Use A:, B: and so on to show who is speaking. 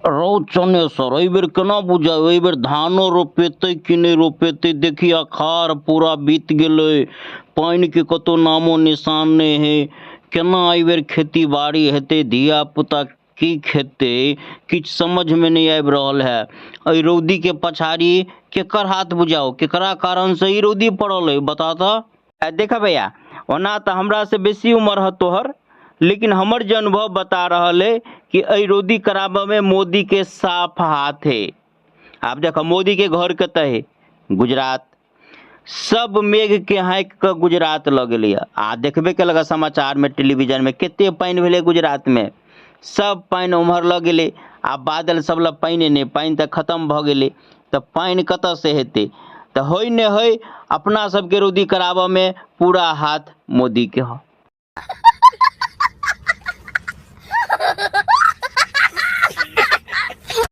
A: रौ चनेसर एहि बेर केना बुझाइ एहि बेर धानो रोपेतै कि नहि रोपेतै? देखी अखाड़ पूरा बीत गेलै, पानिके कतहु नामो निशान नहि है। केना एहि बेर खेती बाड़ी हेतै, धिया पुता की खेतै, किछु समझमे नहि आबि रहल है। एहि रौदीके पछाड़ी केकर हाथ बुझाउ, केकरा कारणसँ ई रौदी पड़ल है, बता तऽ। देख भैया, ओना तऽ हमरासँ बेसी उमर है तोहर, लेकिन हमर जे अनुभव बता रहल है कि एहि रौदी कराबऽमे मोदीके साफ हाथ है। आब देख मोदीके घर कतऽ है? गुजरात। सब मेघके हाँकि कऽ गुजरात लऽ गेलैए। आ देखबे केलक समाचारमे, टेलीविजनमे कते पानि भेलै गुजरातमे, सब पानि ओम्हर लऽ गेलै। आ बादल सब लग पानिए नहि, पानि तऽ खतम भऽ गेलै, तऽ पानि कतऽसँ हेतै? तऽ होइ नहि होइ, अपना सबके रौदी कराबऽमे पूरा हाथ मोदीके हऽ।